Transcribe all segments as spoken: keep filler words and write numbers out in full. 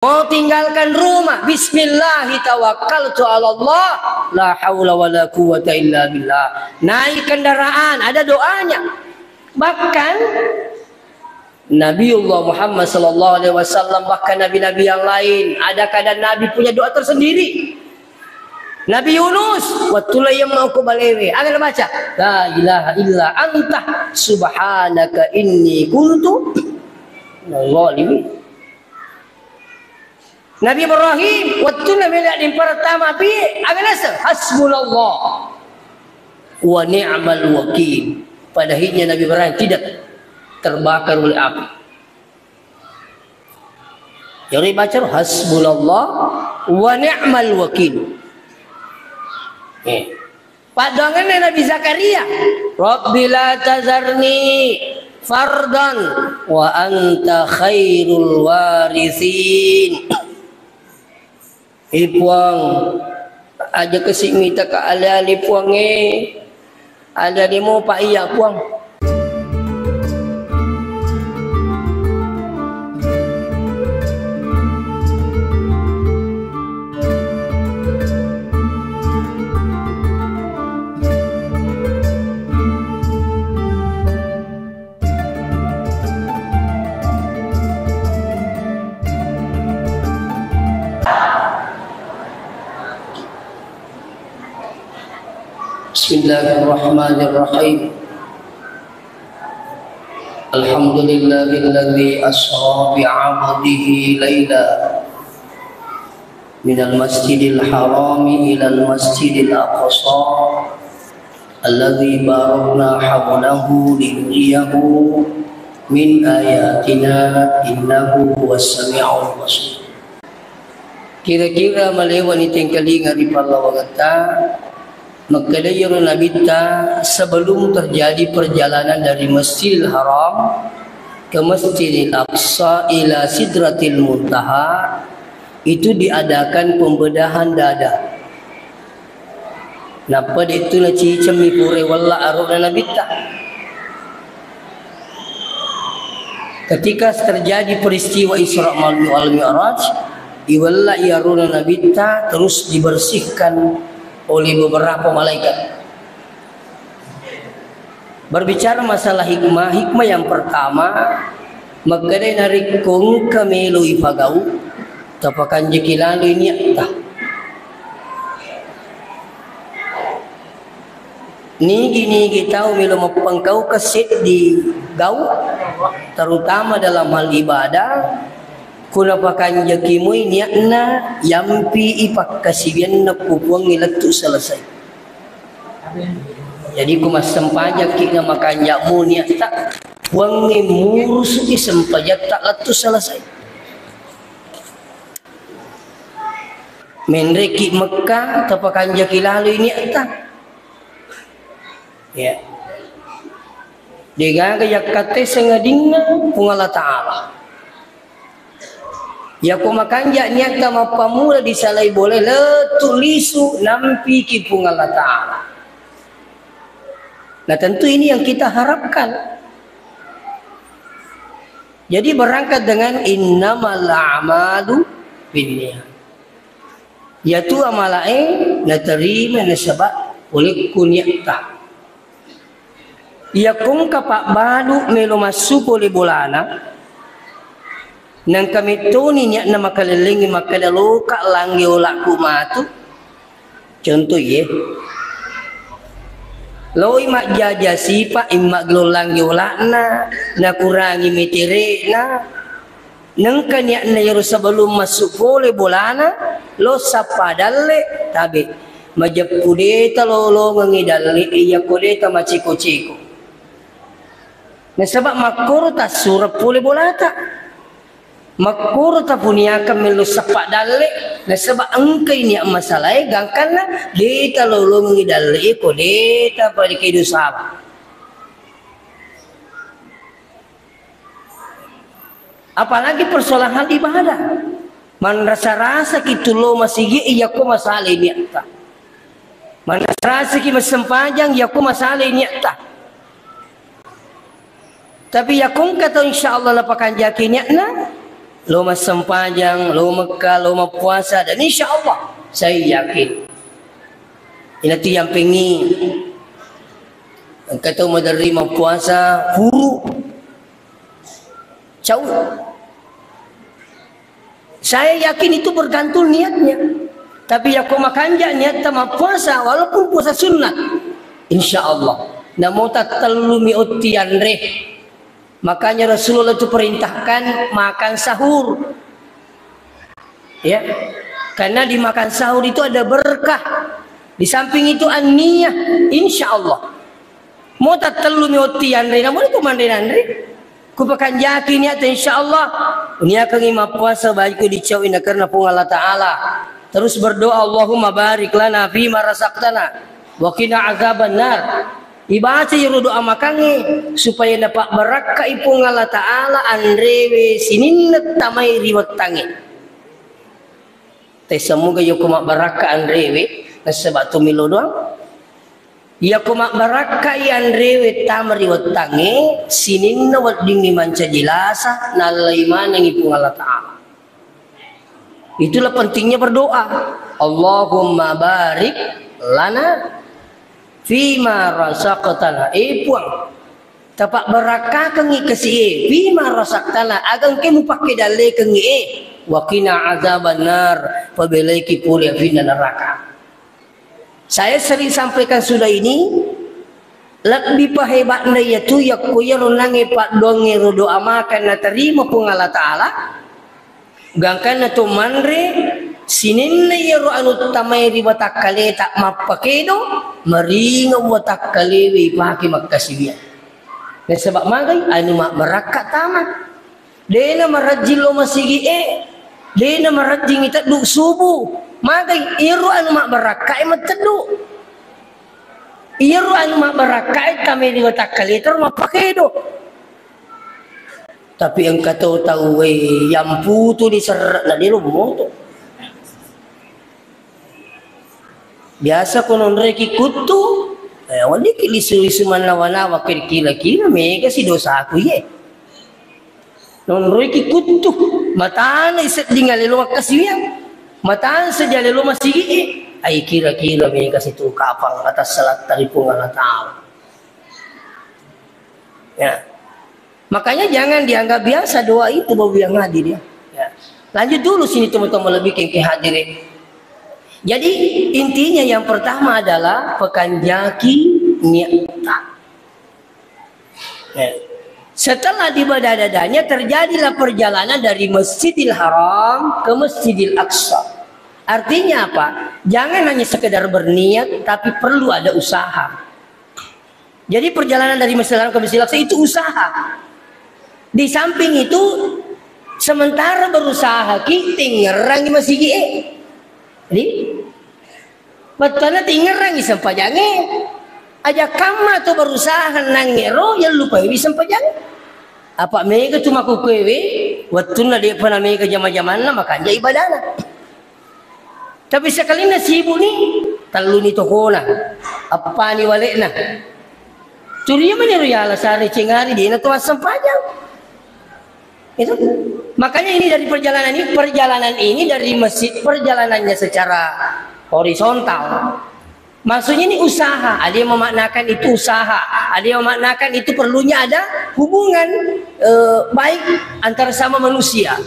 Mau tinggalkan rumah, "Bismillahi tawakkaltu ala Allah, la haula wala quwwata illa billah." Naik kendaraan, ada doanya. Bahkan Nabiullah Muhammad sallallahu alaihi wasallam, bahkan nabi-nabi yang lain, ada kadang nabi punya doa tersendiri. Nabi Yunus, wettu lao yemmau ko balewe, aga nabaca? "La ilaha illa anta subhanaka inni kuntu minadh dhalimin." Nabi Ibrahim, wettunna melo addimpara tama api, aga naseng? "Hasbunallah wa ni'mal wakil." Pada akhirnya Nabi Ibrahim tidak terbakar oleh api. Jadi baca, "Hasbunallah wa ni'mal wakil." Eh. Paddoangenna Nabi Zakaria, "Rabbi la tazarni fardan wa anta khairul warithin." Eh, Puang, aja kasi' mita ka ale-ale, Puang, eh. Ale-ale mopa iya, Puang. بسم الله الرحمن الرحيم. الحمد لله الذي أسرى بعبده ليلا من المسجد الحرام إلى المسجد الأقصى الذي باركنا حوله لنريه من آياتنا إنه هو السميع البصير. Kira-kira malewani tengkalinga ri pallawangetta, makkeda iyaro Nabitta sebelum terjadi perjalanan dari Masjidil Haram ke Masjidil Aqsa ila Sidratil Muntaha, itu diadakan pembedahan dada. Nappa de'tu nacicemmi pura iwella arona Nabitta. Ketika terjadi peristiwa Isra wal Mi'raj, iwella i arona Nabitta terus dibersihkan oleh beberapa malaikat. Berbicara masalah hikmah, hikmah yang pertama, makkedai narekko engka melo ipagau, tapakanjaki laloi niatta. Nigi-nigi tau melo mappangkaukeng seddi gau, terutama dalam hal ibadah, ko napakanjaki moi niatna, yampi i pakkasiwianna ku Puangnge lettu selesai. Jadi, ko massempajakki na makanjak mu niatta, Puangnge murusuki sempajatta lettu selesai. Menreki Mekka, tapakanjaki laloi niatta. Ya. Degaga yakkatte sengadinna Puang Allah Ta'ala. Yako makanja niatta mappamula disalai bole lettu lisu nampiki Puang Allah Ta'ala. Nah, tentu ini yang kita harapkan. Jadi berangkat dengan innamal a'malu binniyat. Yatu amalae naterima nasaba olekku niatta. Iya kongka pabbalu melo massu pole bolana, nangka mettoni niatna makalellengngi makkeda loka langnge olakku matu. Contoh ye, loi majjaja sipa imma gelong langnge olakna, nakurangi meterekna, Nengka niatna iyaro sebelum massu pole bolana, lo sappa dalle, tabe. Majeppu de talolongengngi dalle, iyako de tamaceko-ceko. Nasaba makkoro tassuro pole bolata. Makkoro tapuniakan mello sappa dalle, nasaba engkai niat masalae, gangkanna de talolongengngi dalle, ko de tapadekedo sala. Apalagi persoalan hal ibadah. Manrasa-rasaki tu lo masigi iyako masala niatta. Manrasa-rasaki massempajang iyako masala niatta. Tapi yakongka tau insyaallah napakanjaki niatna, Lo massempajang, lo Mekka, lo mappuasa, dan insya Allah saya yakin. Ina tu yang pengi engka tau maderri mappuasa, huru. Cau. Saya yakin itu bergantung niatnya. Tapi yakko makanja niatta mappuasa, walaupun puasa sunnah, insya Allah. Namo tattellumi otti anre. Makanya Rasulullah itu perintahkan makan sahur. Ya. Karena di makan sahur itu ada berkah. Di samping itu an-niyah, insya Allah. Mo tattellumi otti anre, namun itu manre nanre. Kupakanjaki niat, insya Allah. Niakangi mappuasa baikku dicawi na karena Puang Allah Ta'ala. Terus berdoa, Allahumma barik lana fima razaqtana wa qina azaban nar. Ibaca iyaro doa makangnge supaya napabbarakkai Puang Allah Ta'ala anrewe sininna tamai ri wettangnge. Tessa muga yoko mabbarakka anrewe, nasaba tu melo doang. Yako mabbarakkai anrewe tama ri wettangnge, sininna weddingngi mancaji lasa, nallai manengngi Puang Allah Ta'ala. Itulah pentingnya berdoa. Allahumma barik lana fima razaqtana. Eh, Puang, tapabbarakkakengngi kasi e, fima razaqtana, aga engke mupakke dallekengngi e, wa qina azaban nar, pabelaiki pole apinna neraka. Saya sering sampaikan sudah ini, lebbi pahebatna iyatu yakko iyaro nangnge paddoangnge ro doa makan natarima Puang Allah Ta'ala, gangkanna to manre, sininna iyaro anu tamae ri watakkaleta mappakedo, maringeng watakkalewe ipake makkasiwiang. Nasaba magai anu mabbarakka tama. Dena marajjing lo masigi e, dena marajjing iteddu subuh. Magai iyaro anu mabbarakka e mateddu. Iyaro anu mabbarakka e tamae ri watakkaleta ro mappakedo. Tapi engka to tau, we, yamputu di serre na delo moto. Biasa ko nonreki kuttu, eh, weddikki lisu-lisu mannawa-nawa, kira-kira mega si dosaku ye. Nonroiki kuttu, matana isedding alelo makkasiwiang, matana saja alelo masigi e, ai kira-kira mega si tu kapang atas salatta ri Puang Allah Ta'ala. Ya. Makanya jangan dianggap biasa doa itu, Bapak yang hadir, ya. Ya. Lanjut dulu sini teman-teman lebih kengke hadir, ya. Jadi intinya yang pertama adalah pekanjaki niatta. Ya. Setelah dibadadadanya terjadilah perjalanan dari Masjidil Haram ke Masjidil Aqsa. Artinya apa? Jangan hanya sekedar berniat, tapi perlu ada usaha. Jadi perjalanan dari Masjidil Haram ke Masjidil Aqsa itu usaha. Di samping itu, sementara berusaha ki, tingngerangi masigi e. Jadi, bettuanna tingngerangi sempajangnge. Aja kamma to berusaha nangngero, yallupaiwi sempajangnge. Apa mega tu makkukkuewe, wettunna de'pa na mega jama-jamanna, makanja ibadana. Tapi sekalinna sibuk ni, telluni tokona, eppani wale'na. Turia maniro yala sare cengari, dena to massempajang. Itu. Makanya ini dari perjalanan ini, perjalanan ini dari masjid, perjalanannya secara horizontal. Maksudnya ini usaha, ada yang memaknakan itu usaha, ada yang memaknakan itu perlunya ada hubungan, eh, baik antara sama manusia.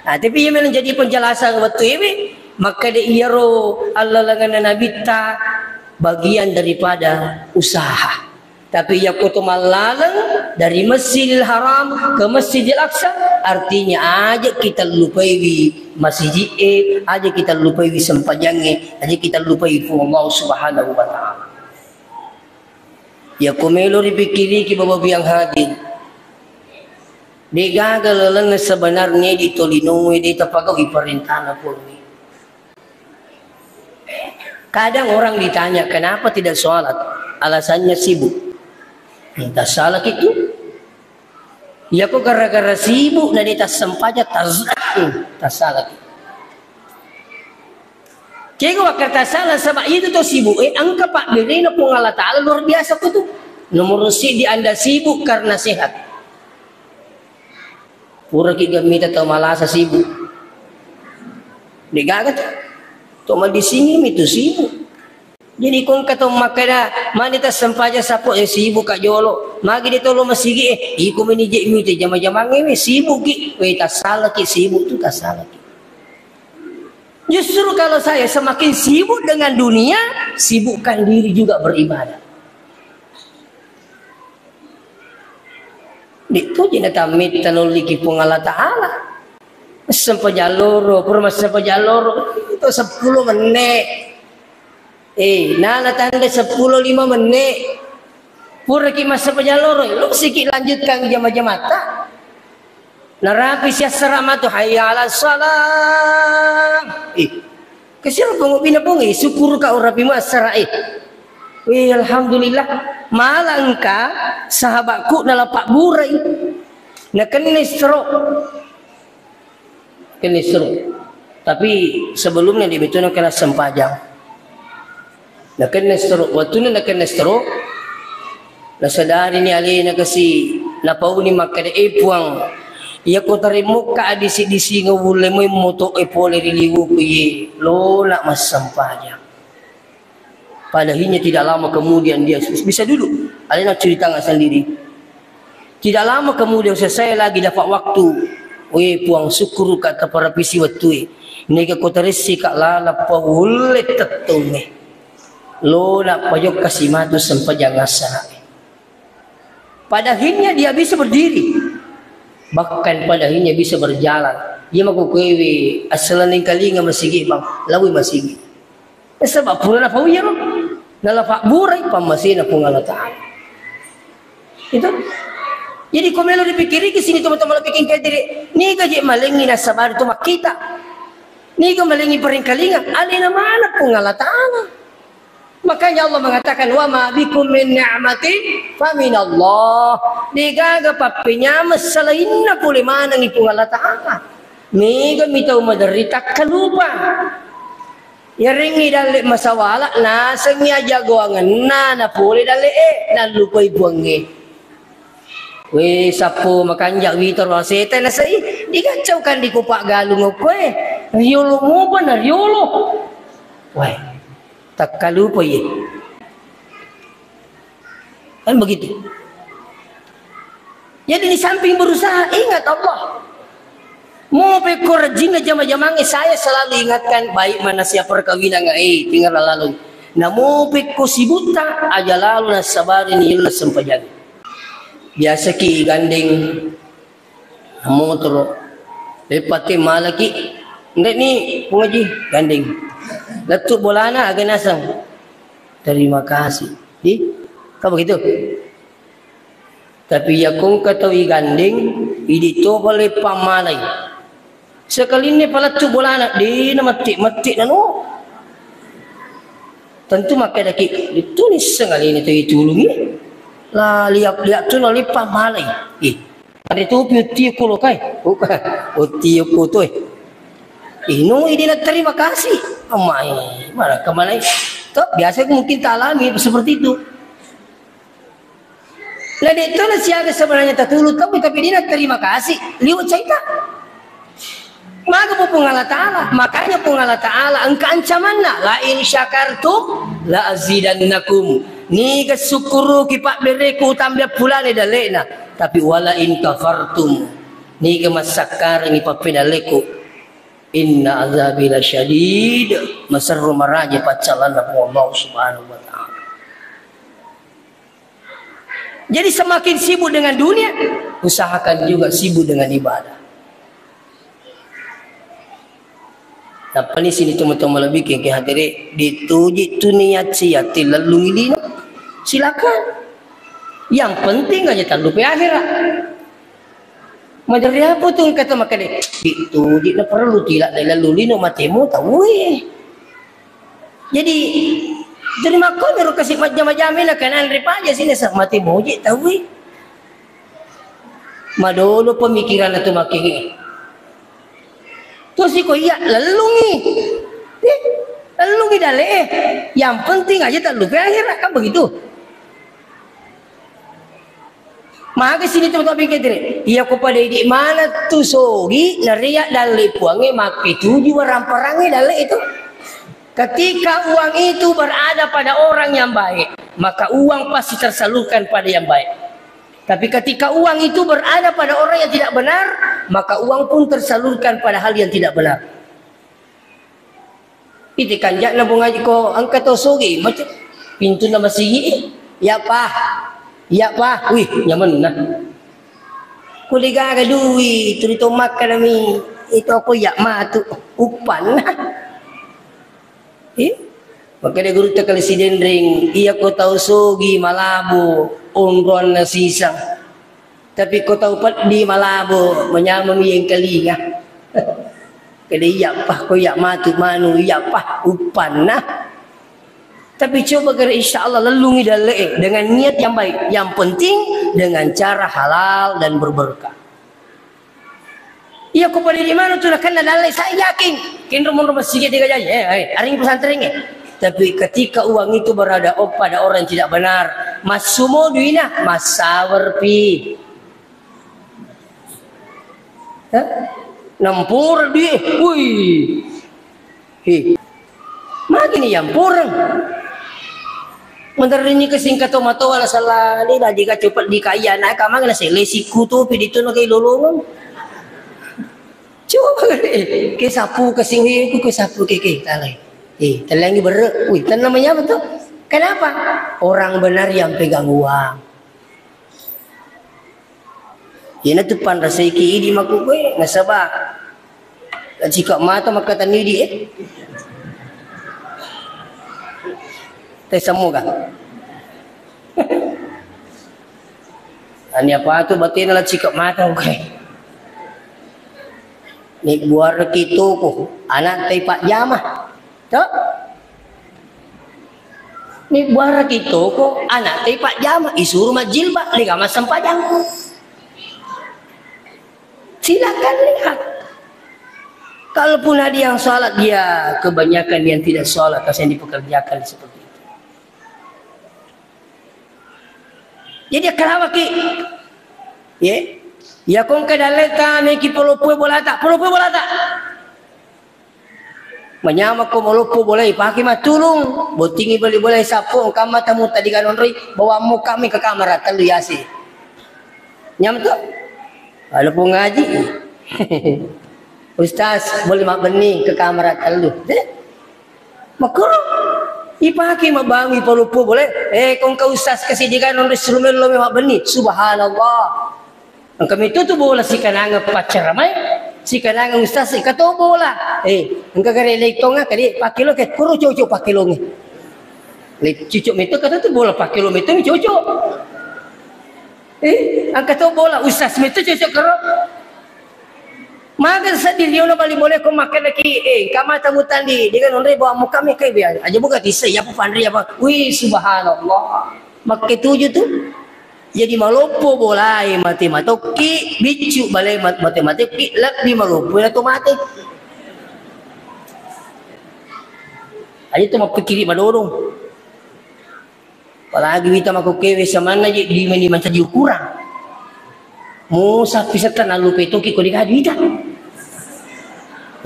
Nah, tapi yang menjadi penjelasan waktu ini, maka de iyaro allalenganna nabitta bagian daripada usaha. Tapi yakko to mallaleng dari Masjidil Haram ke Masjidil Aqsa, artinya aja kita lupaiwi masiji e, aja kita lupaiwi sempajangnge, aja kita lupai Puang Allah Subhanahu wa Ta'ala. Yakko melo ripikkiriki, Bapak yang hadir, de gaga lalenna sebenarnya di tolinoe de tapagau iparentana Puang. Kadang orang ditanya, "Kenapa tidak sholat?" Alasannya sibuk. Entah salah itu. Iya ko gara-gara sibuk na de tassempajang tas-, tassalaki. Kego wakka tasala sebab itu to sibuk, eh, engka pabberena Puang Allah Ta'ala luar biasa ko tu. Nomor siji anda sibuk karena sehat. Puraki ga mita tau malasa sibuk. Degaga tu. To madisingimi tu sibuk. Jadi ko engka tau makkeda, mani tassempajang sappo, eh, sibuk ka jolo. Magi de tolo masigi, eh, iko meni je mita jama-jamangnge, eh, sibuk ki. Weh, tassalaki sibuk tu, tassalaki. Justru kalau saya semakin sibuk dengan dunia, sibukkan diri juga beribadah. Dittuji na tammitta naolliki Puang Allah Ta'ala. Massempajang loro, pura massempajang loro, itu seppulo menit. Eh, nala tanda seppulo lima menit. Puraki massempajang loro, lo siki lanjutkan jama-jamatta. Narapi siassara matu, "Hayya 'alas shalah." Eh, kasihan pongo bina pongi, syukur ka ora pima assara, eh. Weh, alhamdulillah. Malah engka sahabatku nala pabburai. Nakenna stroke. Kenna stroke. Tapi sebelumnya dia betul kena sempajang. Nakenna stroke, wettunna nakenna stroke, nasadarini alena kasi, napauni makkeda, "Eh, Puang, iyako taremmukka adisi-disingeng wulle moi moto'e pole ri liwuku iye, lona massempajang." Pada akhirnya tidak lama kemudian dia bisa duduk. Alena cerita nggak sendiri. Tidak lama kemudian, selesai lagi dapat waktu. "Weh, Puang, syukur ka taparapisi wettue. Nega ko taressi ka lalappa wulle tettongnge. Lona pajokka simatu sempajang assara." Pada akhirnya dia bisa berdiri. Bahkan pada akhirnya bisa berjalan. Iya mako kuewe assalenneng kalinga masigi, Bang, lawi masigi. Nasaba pura napau iyaro, nala pabburai pammasena Puang Allah Ta'ala. Itu. Jadi ko melo dipikiriki sini teman-teman, pikir kayak diri, niga je malengi nasabari tu makkita. Niga malengi paringkalinga, alena mana Puang Allah Ta'ala. Makanya Allah mengatakan, "Wa ma bikum min ni'matin fa minallah." Degaga pappenyameng selainna pole manengi Puang Allah Ta'ala. Mega mi tau maderri takkalupa. Yarengngi dalle masawala, nasengngi ajagoangenna, napole dalle e, nallupai Puangnge. We, sappo makanja witaro aseta nasai, digaccau kandi ku paggalung okkoe, riolo mopa na riolo. Wai, takkalupa ye. Kan begitu. Jadi di samping berusaha, ingat Allah. Mau pekko rajinna jama-jamangnge, saya selalu ingatkan, baik mana siap perkawinan, eh, tinggal lalu. Namo pekko sibutta, aja lalu nasabari ni illa sempajang. Biasa ki gandeng motoro. Lepate malaki. Nde ni pengaji gandeng. Lettu bolana aga nasang. Terima kasih. Di? Kau begitu? Tapi iya ko engka tau igandeng, idi to pale pammalai. Sekalinna palettu bolana, de na matti-matti nanu. Tentu makkedaki, itu nisseng alena tau itulungi. La liap-liap tu nali pammalai. Ih, ada topi utti ko lokai. Utti ko to. Ih, no idi na terima kasih. Amai, mana kemalai. Toh, biasa mungkin tak alami seperti itu. Na de to na siaga sebenarnya tatulu tau, tapi de na terima kasih. Liwat caita. Maga Puang Allah Ta'ala. Makanya Puang Allah Ta'ala engka ancamanna, "La in syakartum la azidannakum." Niga sukkuruki pabbereku utambe pulane dalena. Tapi "Wala in kafartum." Niga massakkarengi pappedaleku. "Inna azabi lasyadid." Maserru maraja paccallanna Puang Allah Subhanahu wa Ta'ala. Jadi semakin sibuk dengan dunia, usahakan juga sibuk dengan ibadah. Napani sini teman-teman lebih ke hadere dituji tu niat siati lellung ilino. Silakan. Yang penting aja tak lupa akhirat. Maderri apa tu kata makanya dituji na perlu tidak dalam lulino matemu tahu. Jadi, jadi makkoniro kasi majjama-jama na kananre paja sini sa mate moje tauwe. Madolo pemikiran tu makkege. Tosi ko iya lellungi. Eh, lellungi dale. Yang penting aja tak lupa akhirat kan begitu. Maka sini teman-teman pikir, iya ko pada idi mana tu sogi, naria dalle puange, makke tuju waramparange dalle itu. Ketika uang itu berada pada orang yang baik, maka uang pasti tersalurkan pada yang baik. Tapi ketika uang itu berada pada orang yang tidak benar, maka uang pun tersalurkan pada hal yang tidak benar. Ite kanja'na Bungaji ko engka to sogi, macam pintunna masigi, iya pa, iya pa, wih, nyamenna. Ko degaga dui, tuli to makkanami, itu ko iya matu, uppanna. Eh? Makkeda gurutta Kali Sidenreng, iya ko tau sogi malabo onroanna sisang. Tapi ko tau peddi malabo, manyameng mi engkalinga. Kede iya pa, ko iya matu manu, iya pa, uppanna. Tapi coba kira insya Allah lellungi dalle dengan niat yang baik. Yang penting dengan cara halal dan berberkah. Iya, ko pada di mana tu nakenna dalle, saya yakin. Kenro monro masigi tiga jaji. Eh, eh, aring pesantren eh. Tapi ketika uang itu berada op-, pada orang yang tidak benar, massumo duina, massawer pi. Hah? Nampur di, wih. He. Magi ni yampureng. Menterni kesingkat to matoa la sala ni, daji ka cepet di kaya na ka magi na sele siku tu pi ditu na kai lolongan. Coba kali, eh, ke sapu ke sing, eh, ku ke sapu ke, ke, talai. Eh, talengi bere. Wih, tenang menyapa tu. Kenapa? Orang benar yang pegang uang. Iyana tu panrasaiki idi makkukue, nasaba cika mata makkatenni idi, eh. Teh semua kan? Ani apa tu batena la cika mata, oke. Ni buaraki toko, anak tei pajama. To? Ni buaraki toko, anak tei pajama, isuru majilbab, lega massempajang. Silakan lihat. Kalaupun ada yang salat, dia kebanyakan yang tidak salat, kasih yang dipekerjakan seperti itu. Jadi, akkalawaki. Ye? Ya, kong kedaleta, meki polopoi bolata, polopoi bolata. Manyamako maloppo bolae, ipake mattulung. Bottingi bali bolae sappo, engka mata mutaddi kanonroi, bawang mukkami ke kamara tellu yase. Nyam to? Walaupun ngaji. Ustaz, boleh mabbenni ke kamara tellu. Eh? Makkoro, ipake mabbangi paloppo bolae. Eh, kongka ustaz, kasi diga nonroi surumello mabbenni. Subhanallah. Engka meto tu bola sikanangeng paccaramae, sikanangeng ustaz, engka to bola. Eh, engka gare leitonga, kade pakkeloke, kuro cocok pakkelonge. Le, cocok meto kata tu bola pakkelo meto mi cocok. Eh, engka to bola ustaz meto cocok karo. Maga seddi riona bali bolae ko makkedaki, eh, engka mata mutandi, dengan onre bawa muka me kai bea. Aja buka tisse, ya apa panri apa. Wih, subhanallah. Makke tuju tu. Jadi maloppo bolae mate matokki, biccu balae mat-, mate matokki, lebbi maloppo na to mate. Aja tu mappikiri madodong. Apalagi wita makokkewe samanna je di meni mancaji ukuran. Musa pisetta nallupe toki ko dikadu ita.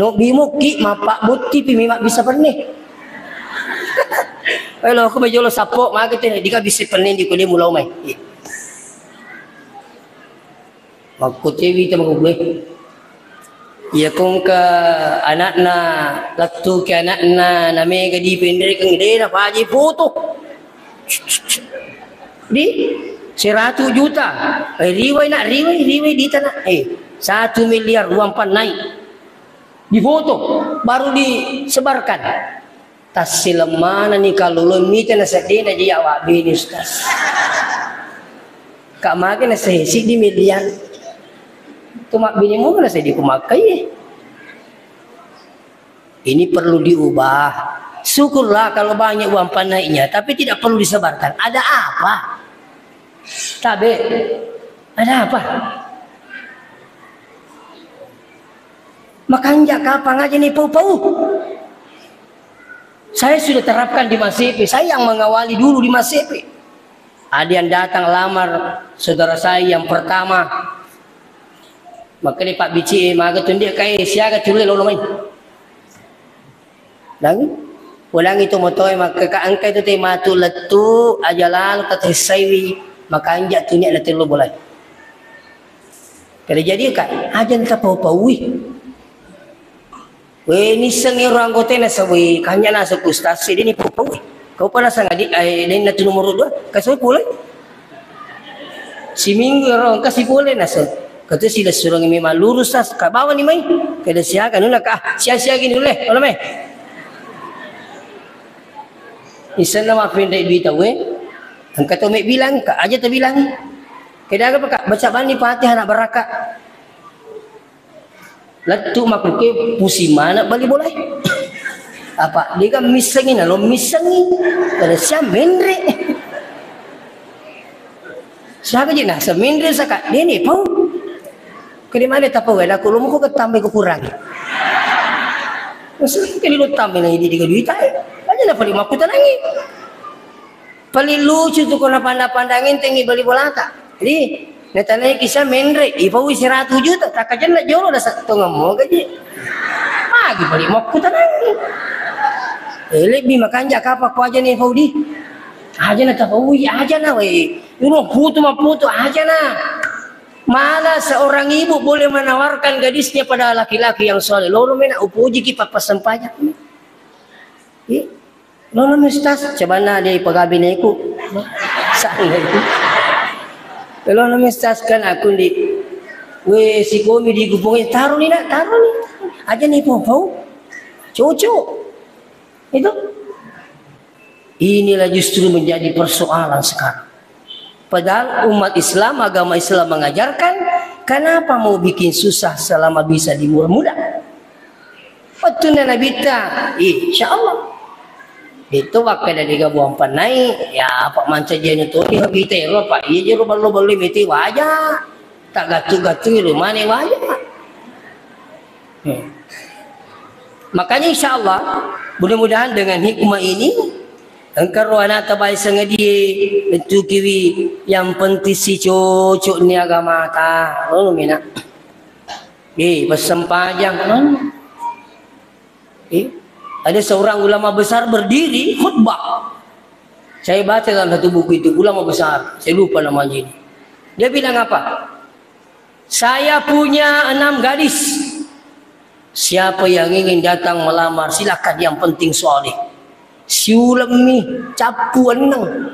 No bimokki mappa botti pi mema bisa penne. Elo aku majolo sappo mage te dika bisa penne di kode mulau mai. Makkutewi te makkubbue. Iya kongka anakna, lettuki anakna, namega dipenrekeng, de napaji foto. Di seratu juta. Eh, riwai nak, riwai, riwai di tanah. Eh, satu miliar uang pan naik. Di foto, baru disebarkan. Tassileng manenni kalloloe mita naseddena je awak bini, Ustaz. Kak mage nasehe siddi miliar. Tu mabbini mu naseddi ku makkai. Ini perlu diubah. Syukurlah kalau banyak uang panainya, tapi tidak perlu disebarkan. Ada apa? Tabe, ada apa? Makanja kapang aja nih pau-pau. Saya sudah terapkan di Masepe, saya yang mengawali dulu di Masepe. Ada yang datang lamar saudara saya yang pertama. Makkeda Pak Bici, "Eh, maga tu ndia kae, siaga culle lolo mai." Dan ulangi tu motoe, makkeda engka itu te matu lettu, aja lalo taterissaiwi, makanja tu niat na tello bolai. Kada jadi ka, aja nta pau-paui. We, nisseng ero anggotana, sawe, kanya naseng ku ustaz, sedini pau-pau. Kau pa naseng adi, eh, denna tu nomor dua, kasoi pole. Siminggu ero, engka sipole naseng. Kata sila surang memang lurus, sas, ka bawa ni mai. Kada siaga, nuna ka, ah, sia-sia gini, uleh, ola mai. Isenna mapendek duit tau, eh. Engka tau me bilang, ka aja tabilang. Kada aga pa ka, baca bani Fatihah nak baraka. Lettu makkuke pusing mana bali bolai. Apa, dega missengi, nalo missengi. Kada sia menre. Siaga je nasa menre saka, dene pau. Kede mana tapau, eh, aku lomo ko ketambe ko kurang. Maksudnya kede lo tambe lagi di tiga juta, eh. Aja na paling makkutanangi. Paling lucu tu ko napanda-pandang entengi bali bolata. Jadi, natanai kisah menre, ipau seratus juta, takajenna jolo dasa tongeng mo gaji. Magi paling makkutanangi. Eh, lebbi makanja kapa ko aja ni pau di. Aja na tapaui, aja na, we. Uno putu maputu, aja na. Mana seorang ibu boleh menawarkan gadisnya pada laki-laki yang soleh? Lolo mena upuji ki papa sempajang. Iya. Lolo mi ustaz, coba na dia pagabineku. Sana itu. Lolo mi ustaz kan aku di. We, sikomi di gubungnya, taruh ni nak, taruh ni. Aja ni pau-pau. Cocok. Itu. Inilah justru menjadi persoalan sekarang. Padahal umat Islam, agama Islam mengajarkan, kenapa mau bikin susah selama bisa dimurah-mudah? Wettunna Nabitta, insya Allah. Itu wakka dari gabuang panai, ya apa manca jenu tu di habite ro, apa iya jero ballo-ballo mete waja. Tak gatu-gatu lu mane waja. Hmm. Makanya insya Allah, mudah-mudahan dengan hikmah ini, engka ro anata bae sengadie, lettukiwi, yang penting si cocok ni agamata. Ngono mena. Eh, passempajang, ngono. Eh, ada seorang ulama besar berdiri khutbah. Saya baca dalam satu buku itu, ulama besar, saya lupa namanya ini. Dia bilang apa? Saya punya enam gadis. Siapa yang ingin datang melamar, silakan, yang penting soleh. Siulemmi, cappu enneng.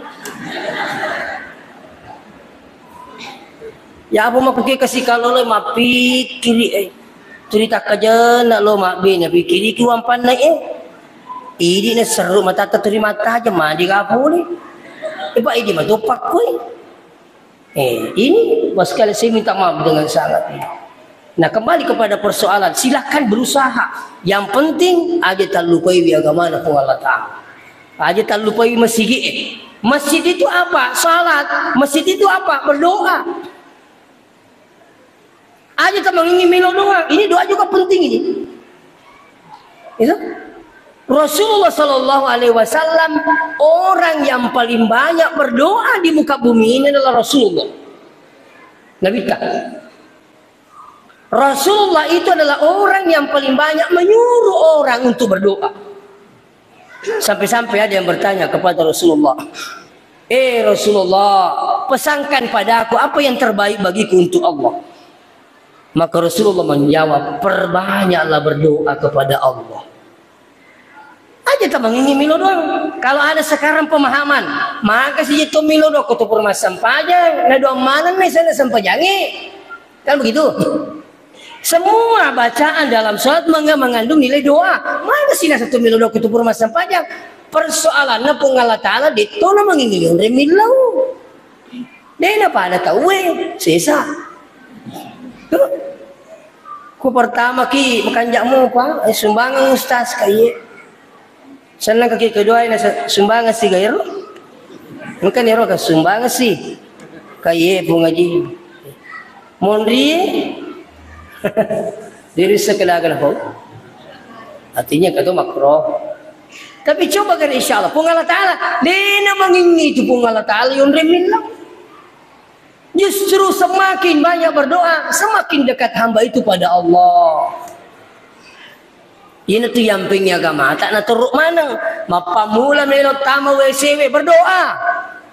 Ya apa makkuke kasi kalolo mappikiri, eh. Tuli takkajena lo mabbe, napikkiriki uang panna, eh. Idi na seru matatta tuli mattaja, mandi kapuli. Eh, Pak, idi matoppa koi. Eh, ini, Bapak sekalian, saya minta maaf dengan sangat ini. Nah, kembali kepada persoalan, silahkan berusaha. Yang penting, aja tallupai wi agamana Puang Allah Ta'ala. Aja tallupai masigi. Masjid itu apa? Salat. Masjid itu apa? Berdoa. Aja tamangingi melo doa. Ini doa juga penting ini. Itu. Rasulullah Shallallahu Alaihi Wasallam, orang yang paling banyak berdoa di muka bumi ini adalah Rasulullah. Nabi kita. Rasulullah itu adalah orang yang paling banyak menyuruh orang untuk berdoa. Sampai-sampai ada yang bertanya kepada Rasulullah, "Eh Rasulullah, pesankan padaku apa yang terbaik bagiku untuk Allah." Maka Rasulullah menjawab, "Perbanyaklah berdoa kepada Allah." Aja tamangingi melo doang. Kalau ada sekarang pemahaman, maka sih itu melo doang kutu purma sempajang, na doang mana nih sana sempajangi. Kan begitu? Semua bacaan dalam sholat mengga-, mengandung nilai doa. Mana sih nasa tu melo doa kutu purma sempajang? Persoalannya Puang Allah Ta'ala ditona mangingi yonre millau. Dena pada tauwe, sesa. Tuh. Ku pertama ki, makanjak mupa, eh, sumbangan ustaz, kaiye. Senang kaki kedua ini se-, sumbangan si gairo. Mungkin ero ka sumbangan si. Kaiye, Pung Haji. Monri. Diri sekedar kena, Pung. Artinya kata makro. Tapi coba kan, insya Allah, Puang Allah Ta'ala, dena mangingi itu Puang Allah Ta'ala, yonreng millau. Justru semakin banyak berdoa, semakin dekat hamba itu pada Allah. Iyana tu yampeng agama, tak naturuk maneng. Mappamula melo tama W C W, berdoa.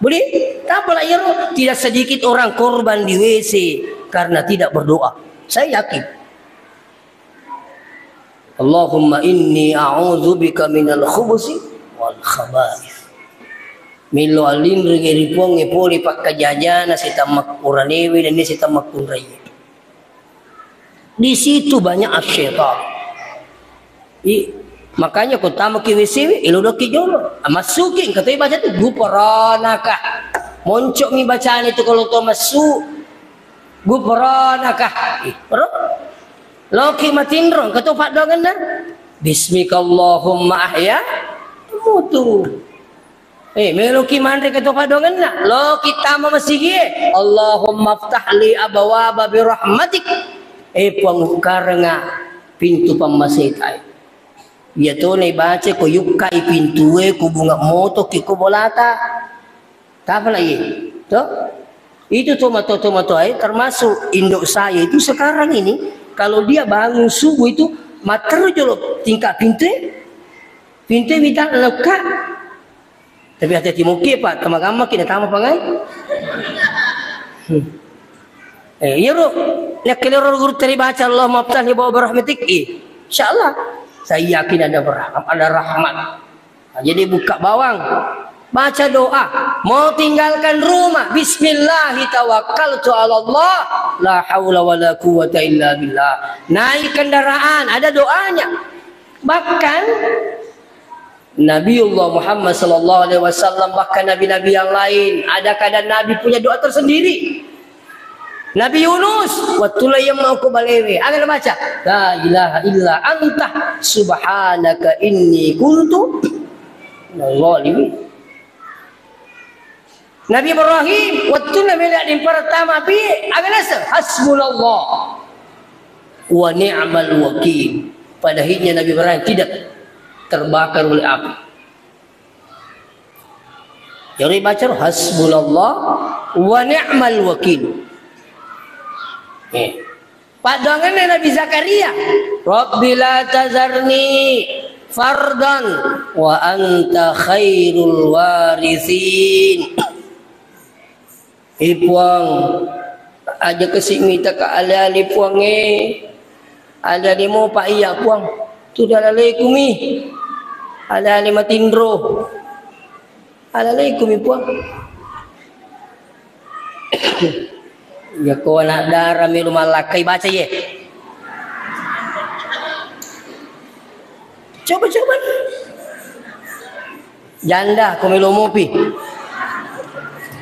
Boleh? Tak apalah, ya, tidak sedikit orang korban di W C karena tidak berdoa. Saya yakin. Allahumma inni a'udzubika minal khubusi wal khaba'is. Melo alinringi ri Puangnge pole pakkajajana, sitammakuranewe, nennia sitammakkunraie. Di situ banyak asyaitan. I, makanya ko tamaki W C W, elo doki jolo. Massuki, engka toi baca tu, "Gufranaka." Moncok mi bacani tu kalau to massu. "Gufranaka." Ih, ro. Loki matinro, engka to paddoangenna. "Bismikallahumma ahya." Mutu. Eh, meloki manre engka to paddoangenna. Loki tama masigie. "Allahumma ftah li abwaba birahmatik." Eh, Puang, ukkarenga pintu pammaseta. Iya to na ibaca ko yukkai pintue, ko bunga motoki ko bolata. Tafala iye. To? Itu tomatoa-tomatoae, termasuk indok saya itu sekarang ini, kalau dia bangun subuh itu, matteru jolo tingkat pintu, pintu minta lekka. Tapi hati-hati muki, Pak, tama gamma ki na tama pangai. Hmm. Eh, iya, Ru. Nakkelero guru teri baca Allahumma ftah li abwaba rahmatik. Eh, insya Allah. Saya yakin ada berahmat, ada rahmat. Nah, jadi buka bawang. Baca doa. Mau tinggalkan rumah. Bismillahi tawakkaltu ala Allah. La haula wa la quwwata illa billah. Naik kendaraan. Ada doanya. Bahkan Nabiullah Muhammad sallallahu alaihi wasallam, bahkan nabi-nabi yang lain, ada kadang Nabi punya doa tersendiri. Nabi Yunus, wettunna yemmau ko balewe, aga nabaca? "La ilaha illa anta subhanaka inni kuntu minadh dhalimin." Nabi Ibrahim, wettunna melo addimpara tama api, aga naseng? "Hasbunallah wa ni'mal wakil." Pada akhirnya Nabi Ibrahim tidak terbakar oleh api. Jadi baca, "Hasbunallah wa ni'mal wakil." Eh. Paddoangenna Nabi Zakaria, "Rabbi la tazarni fardan wa anta khairul warithin." Eh, Puang, aja kasi mita ka ale-ale, Puang, eh. Ale-ale mopa iya, Puang. Tu dalalekumi. Ale-ale matinro. Alalaikumi, Puang. Iya ko anak dara melo mallakkai, baca ye. Coba, coba. Janda ko melo mopi.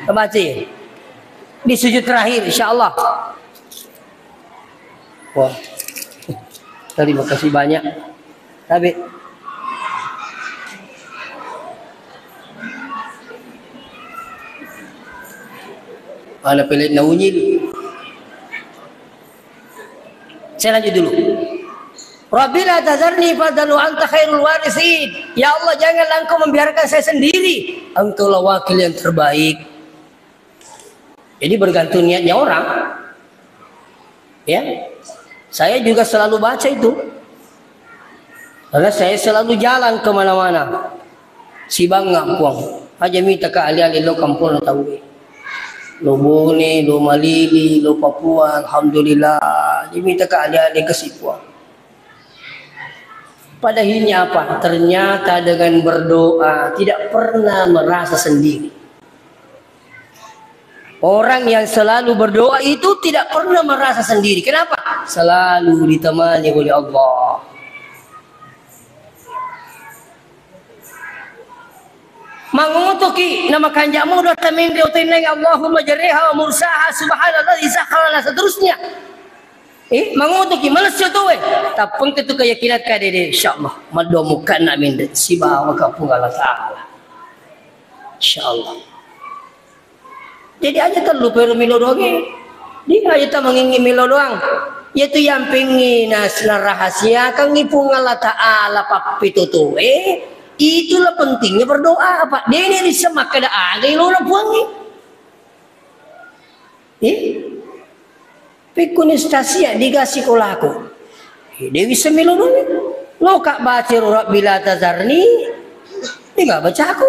Baca ye. Di sujud terakhir, insya Allah. Wah. Terima kasih banyak. Tabe. Ana pele na unyil. Saya lanjut dulu. "Rabbi la tazarni fardan wa anta khairul warithin." Ya Allah, janganlah Engkau membiarkan saya sendiri. Engkaulah wakil yang terbaik. Jadi bergantung niatnya orang. Ya. Saya juga selalu baca itu. Karena saya selalu jalan kemana-mana. Sibangnga, Puang. Aja mita ka ale-ale lo kampung lo tau. Lo Bone, lo Malili, lo Papua, alhamdulillah. Aja mita ka ale-ale kasi, Puang. Pada akhirnya apa? Ternyata dengan berdoa tidak pernah merasa sendiri. Orang yang selalu berdoa itu tidak pernah merasa sendiri. Kenapa? Selalu ditemani oleh Allah. Mangotoki, nama kanjamu doa tamende otenai Allahumma jariha wa mursaha, subhanallah, isakhara, dan seterusnya. Eh, mangotoki, males tu, eh. Tapeng tu keyakinan ka dede, insyaallah. Maddo muka nak mende, sibawa ka Puang Allah Ta'ala. Insyaallah. Jadi aja tellu pero melo doang, eh. Di aja ta mangingi melo doang. Yaitu yang pengen nas-, narahasiakan Puang Allah Ta'ala pappitutue. Itulah pentingnya berdoa, apa? Dene risseng makkeda aga ilona Puangnge. Eh? Pekkuni ustaz iya diga sikolaku. Eh, de wisseng melo doa. Loka baca ro Rabbi la tazarni, diga bacaku.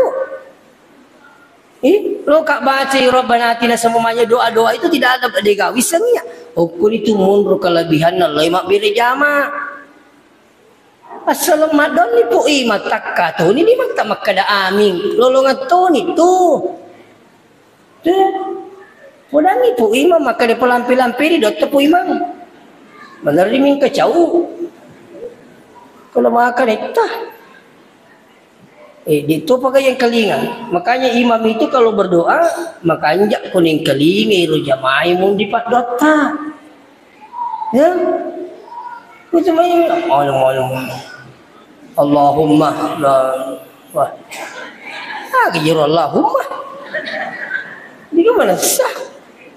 Eh, loka baca Rabbana atina, semuanya doa-doa itu tidak ada, dega wisseng iya. Okkoni tu monro kelebihanna lao mabbere jama. Assaleng maddonni Pu Imang, takka toni di matta makkeda amin. Lolongeng toni tu. Tuh. Podanni Pu Imang makkeda pelampe-lampe di dotta Pu Imang. Bener di mingka cau. Kalau makan itu. Eh, di topa ga yang kelinga. Makanya imam itu kalau berdoa, makanya kuning kelinga ro jamaah mun di paddotta. Ya. Itu main, ayo, ayo. Allahumma la, wah. Ah, kejero Allahumma. Di mana sah?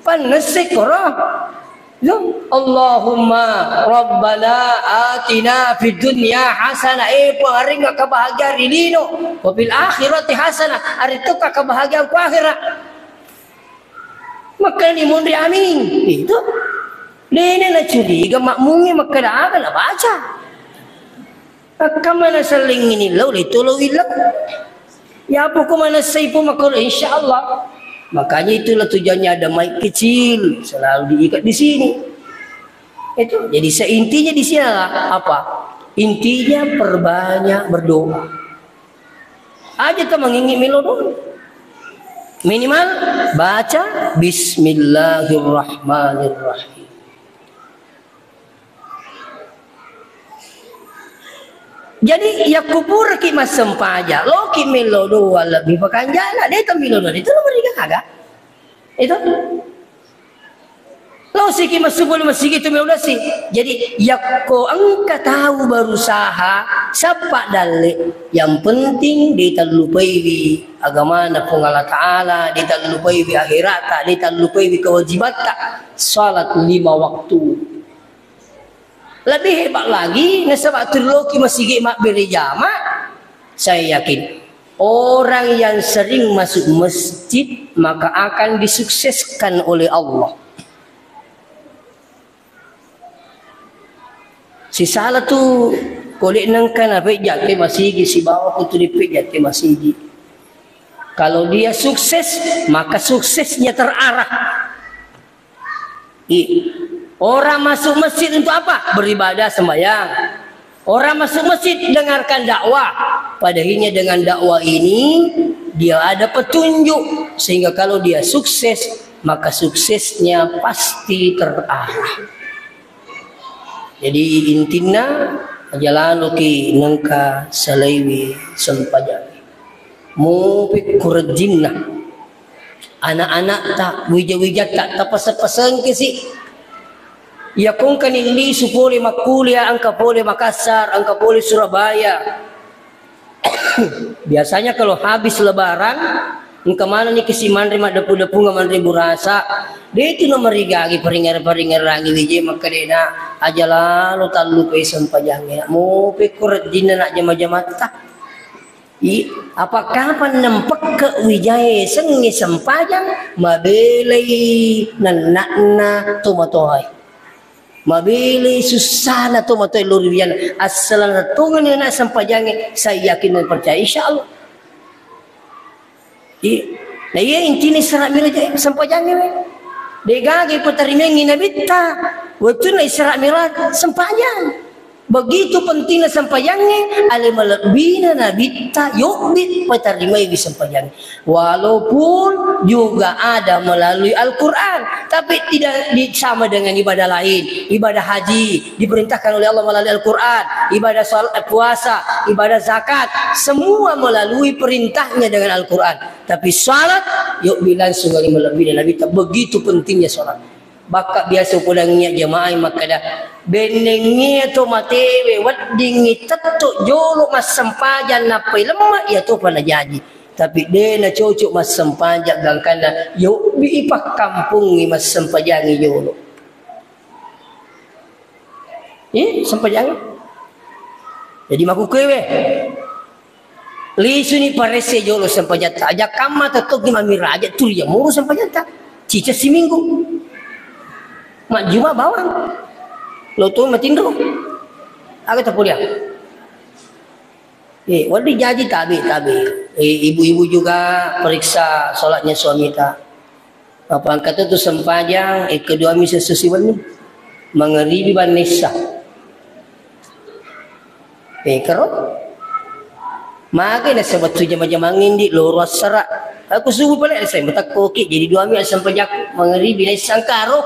Panesse koro. Ya, Allahumma rabbana atina fid dunya hasanah. Eh, Puang, aringa kebahagiaan ri lino. Wa fil akhirati hasanah. Arittoka kebahagiaan ku akhirat. Makkani munri amin. Itu. Dene na curiga makmungnge makkeda aga na baca. Akkamana sellingini lao le tolo ileng. Ya apa ko manessai pu makkoro, insya Allah. Makanya itulah tujuannya ada mic kecil, selalu diikat di sini. Itu, jadi se-, intinya di sini adalah apa? Intinya perbanyak berdoa. Aja tu mengingi melo doa. Minimal baca Bismillahirrahmanirrahim. Jadi, yakko puraki massempajang, loki melo doa lebbi pakanjana, de' to melo doa, de' to lo merigaga. Itu. Lo siki massubu masigi tu melo doa si. Jadi, yakko engka tau berusaha, sappa dalle, yang penting de' tallupaiwi agamana Puang Allah Ta'ala, de' tallupaiwi akhirata, de' tallupaiwi kewajibatta, salat lima waktu. Lebih hebat lagi, nasaba tulloki masigi mabbere jama, saya yakin orang yang sering masuk masjid maka akan disukseskan oleh Allah. Sisala tu kole nengka na pejja ke masigi, sibawa kutu di pejja ke masigi. Kalau dia sukses, maka suksesnya terarah. I-, orang masuk masjid untuk apa? Beribadah, sembahyang. Orang masuk masjid dengarkan dakwah. Padahilnya dengan dakwah ini dia ada petunjuk, sehingga kalau dia sukses, maka suksesnya pasti terarah. Jadi intinna, aja laloki nengka salaiwi sempajang. Mupi kurejinna. Anak-anakta, wija-wijatta, tapaseng-pasengkesi. Iya kongkani lisu pole makkuliah, engka pole Makassar, engka pole Surabaya. Biasanya kalau habis lebaran, engka manenni kesi manre maddepu-depunga manre burasa. De' tu na marigagi paringerang-paringerangi wije makkedena aja lalo tallupai sempajangnge. Mupi kurejinna nak jama-jamatta. I, apa kapang nempekke wijae sengnge sempajang, mabelai nenna'na tomatoae. Mabelai sussana tomatoae lori wijanna. Assaleng rettungeng anak sempajangnge, saya yakin dan percaya, insya Allah. I, na iya intina Isra Mi'raj, eh, sempajangnge, we. Degaga ipatarimengi nabitta. Wettunna Isra Mi'raj, sempajang. Begitu pentingnya sempajangnge, ale malebbina nabitta yobbi patarimaiwi sempajangnge. Walaupun juga ada melalui Al-Quran, tapi tidak di-, sama dengan ibadah lain. Ibadah haji diperintahkan oleh Allah melalui Al-Quran, ibadah sal-, puasa, ibadah zakat, semua melalui perintahnya dengan Al-Quran. Tapi salat, yobbi langsung ale malebbina nabitta. Begitu pentingnya salat. Bakka biasa upodangngi jamaah makkeda, bennengngi to matewe weddingngi tetto jolo massempajang nappai lemme, iya topa najaji. Tapi de' nacocok massempajang gangkanna yobbi ipakkampungngi massempajangngi jolo. Eh, sempajangngi. Jadi makkukkuewe. Lisuni paresse jolo sempajatta. Aja kamma tettoki mami raja turi jamuru sempajatta. Cica siminggu. Majjuma bawang. Lo tu matinro. Aga tapuliang. Eh, wali jaji tabe, tabe. Eh, ibu-ibu juga periksa sholatnya suamita. Apa engka tu sempajang, eh, kedua misa susi wenni. Mangeribi bannessa. Eh, karo. Mage nasaba tu jama-jamang indi loro assara. Aku subuh pale saya matakkoki jadi dua mi sempajakku. Mangeribi naissang karo.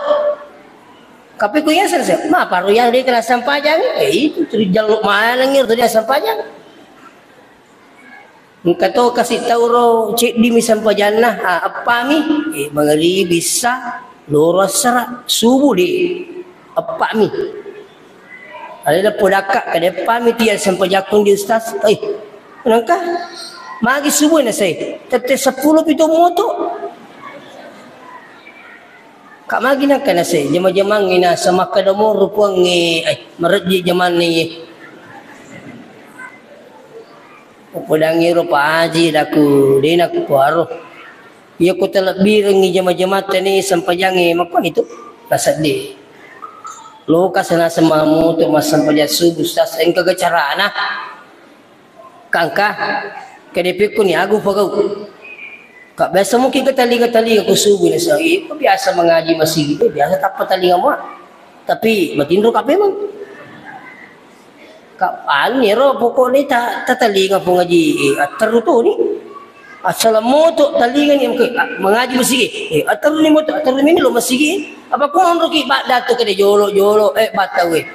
Kape ku yaseng se, ma paro ya de kena sempajang. Eh, itu tu jaluk maneng itu dia sempajang. Engka to kasi tau ro ceddi mi sempajanna, ah, eppa mi, eh, mangeribi issa, loro assara, subuh de, eppa mi. Alena podakka, kada eppa mi tia sempajakku di ustaz, eh, nangka, magi subuh na sai, tette seppulo pitu moto. Kak magi nangka na sai, jama-jamang ina semakkada mo rupuang, eh, merejji jamanna ye. Upodangngi ro Pak Haji, daku, de naku kuaro. Iya ko talebbirengngi jama-jamatta ni sempajangnge, makkoni tu? Naseddi. Loka sana semamu tu massempajang subuh, Ustaz, engka ga carana? Kangka, kedepekku ni agu pagau. Kak biasa mungkin ke talinga-talinga ku subuh ni, so, iya, ko biasa mengaji masigi, eh, biasa tappa talinga mua. Tapi matinro kak memang. Ka-, anu ero pokokna ta-, tatalinga pengaji, eh, atteru toni. Asal moto talinga ni, eh, mengaji masigi, eh, atteru ni moto, atteru ni lo masigi. Apa ku onroki ba datu kede jolo-jolo, eh, batau, eh.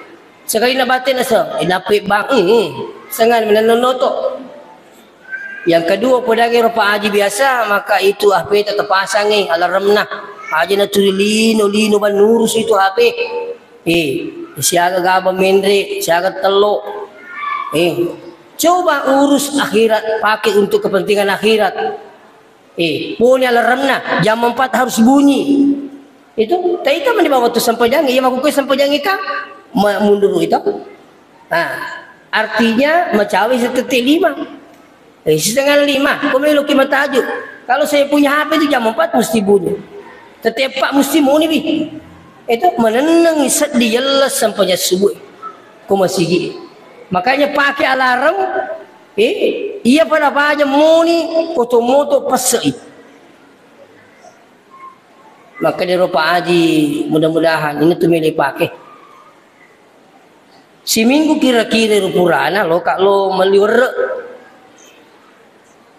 Sekali na bate na se, eh, nape bang, eh, eh. Sengan menenno noto. Yang kedua, pedangi ro Pak Haji biasa, maka itu H P ta terpasang, eh, alarmna. Aja na tuli lino, lino bang urus itu H P. Eh, siaga gabang menre, siaga tello. Eh, coba urus akhirat, pakai untuk kepentingan akhirat. Eh, poni alarmna, jam empat harus bunyi. Itu, taita mani bawa tu sempajang, iya makuku sempajang ika, ma-, mundur itu. Nah, artinya macawe setete lima. Eh, setengah lima, ko meloki mataju. Kalau saya punya H P itu jam empat mesti bunyi. Tetep pak mesti muni bi. Itu menenang seddi yelles sampai jam subuh. Ko masigi. Makanya pakai alarm, eh, iya pada baja muni, koto moto pesei. Maka dero Pak Haji, mudah-mudahan ini tu mele pake. Siminggu kira-kira ro purana, lo kak lo melli werre.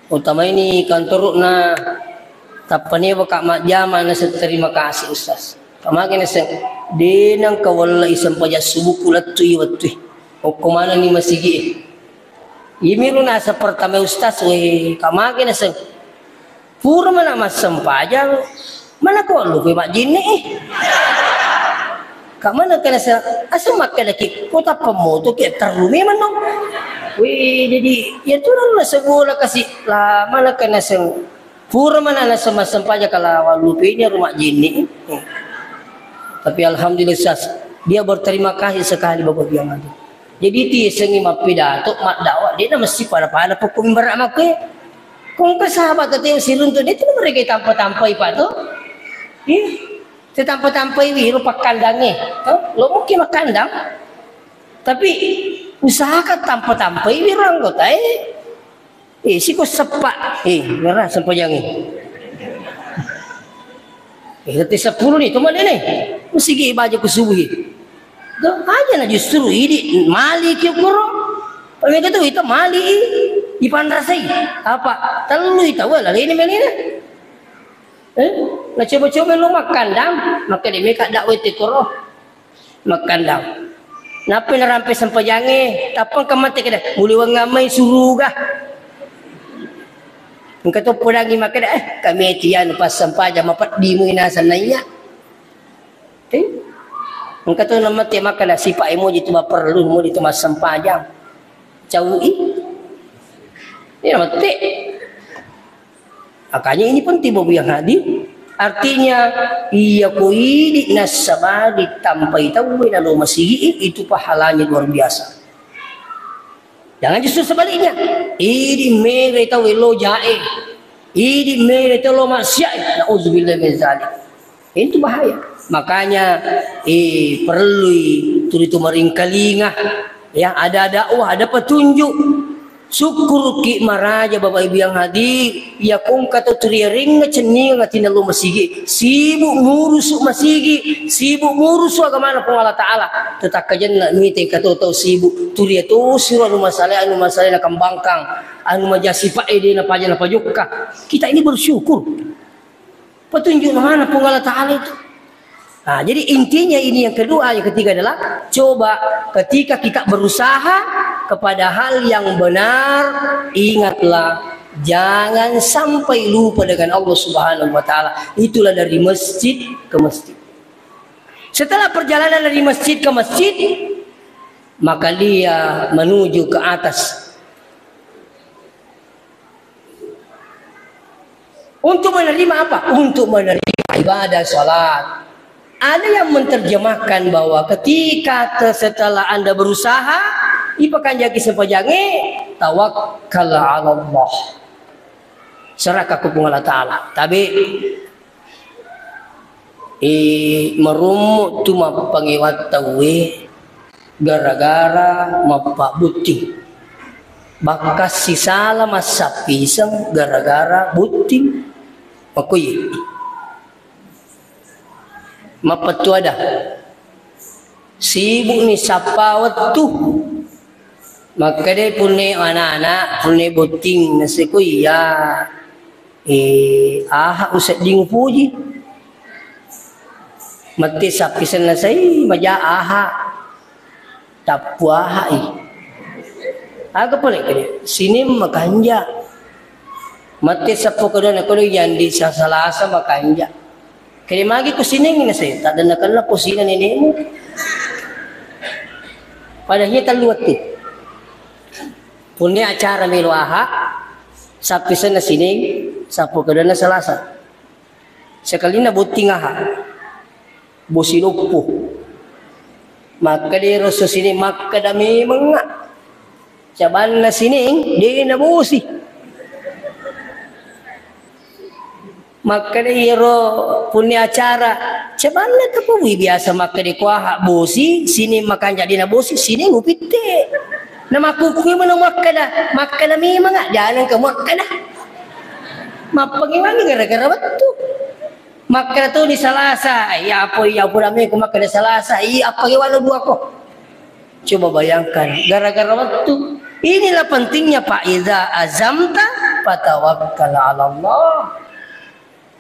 Utamaini kantorokna, tappa newa kak majjama naseng terima kasih Ustaz. Kamake naseng, denang kawella iseng paja subuh kulettui wettui. Okko manenni masigi e. Iyamiru naseng pertama Ustaz, we, kamake naseng. Pura mana massempajang, mana ko lupa majjinni, eh. Kak mana kena se-, asal makkeda ki, ko tappa moto ki, terru memang no. Wih, jadi, ya tu nang nase bola kasi, lah, mana kena se-, pura mana nase massempajang kalau lupa ini rumah jinni. Tapi alhamdulillah, Sas, dia berterima kasih sekali Bapak Biang Haji. Jadi, ti sengi mappidato, maddawa, dia na mesti pada-pada pokok mimbar makku. Kung ke sahabat tadi siruntu, dia tu mereka tampa-tampai, Pak, tu. Iya. Te tampa-tampai wiro pakkandangnge, to? Lo mungkin makkandang. Tapi usahakan tampa-tampai wiro anggota, eh. Eh, siko seppa. Eh, merah sempajangnge. Eh, tette seppulo ni, to mana ni? Musigi baja ku subuhi. To, aja na justru idi mali ki kuro. Pamega tu ita mali i, ipanrasai. Apa? Tellu ita, wala, ini melina. Eh, na coba-coba lo makkandang, makkeda meka dakwah te koro. Makkandang. Nappa narampe sempajangnge, tappang ka mate keda, muli wengang mai suruga. Engka to podangi makkeda, eh, kami tian pas sempajang mapeddi mu ina sanaiya. Eh, engka to namate makkeda, sipa emoji tu maperlu, emoji tu massempajang. Caui. Ini mate. Makanya ini penting, Bapak yang hadir. Artinya, iya ko idi nasaba ditampai tauwe nalo masigi, itu pahalanya luar biasa. Jangan justru sebaliknya. Idi mere tau lo jae. Idi mere tau lo maksiat. Nauzubillah min zalik. Itu bahaya. Makanya, eh, perlu tuli tu maringkalinga. Ya, ada dakwah, ada petunjuk. Syukurki maraja Bapak Ibu yang hadir. Ya, kongka tu turiaring cenninga tina lo masigi. Sibuk ngurusu masigi. Sibuk ngurusu agamana Puang Allah Ta'ala. Tetakkajenna mite kato tau sibuk. Turia tu siro anu masalah, anu masalah na kembangkang. Anu maja sifat ede na paja na pajokka. Kita ini bersyukur. Petunjuk mana Puang Allah Ta'ala itu? Nah, jadi intinya ini yang kedua, yang ketiga adalah coba ketika kita berusaha kepada hal yang benar, ingatlah jangan sampai lupa dengan Allah Subhanahu wa Ta'ala. Itulah dari masjid ke masjid. Setelah perjalanan dari masjid ke masjid, maka dia menuju ke atas. Untuk menerima apa? Untuk menerima ibadah salat. Ada yang menerjemahkan bahwa ketika te-, setelah Anda berusaha, ipakanjaki sempajange, tawakkal 'ala Allah. Serahkan ke Puang Allah Ta'ala. Tapi, eh, marummu tu mappangewang tauwe gara-gara mappabbotting. Bakka sisala massappiseng gara-gara botting. Makkuye. Mappettu ada. Sibuk ni sappa wettu. Makkeda punne anak-anak, punne botting, nasiko iya. Eh, aha usedding upoji. Mette sappisenna sai maja aha. Tappu ahai. Aga pole kede, Senin makanja. Mette sappo kedona kodo yandi sa-, Salasa makanja. Kede magi ko Senin na sai, tak dana kena posina nenekmu. Padahal iya tellu wettu. Punne acara melo aha, sappisenna Senin, sappo kedona Salasa. Sekalinna botting aha, bosi loppo. Makkeda ero esso Senin, makkeda memengnga. Cabanna Senin, de nabosi. Makkeda iyaro punni acara, cabanna tapabui biasa makkeda ko aha bosi, Senin makanja de nabosi, Senin upitte. Namakkukui mano makkeda, makkeda memengnga, jangan engka makkeda. Mappangewangi gara-gara wettu. Makkeda toni Salasa, iya apa iya pura meko makkeda Salasa, iya apa iya walo dua ko. Coba bayangkan, gara-gara wettu. Inilah pentingnya, Pak, idza azamta fatawakkal 'ala Allah.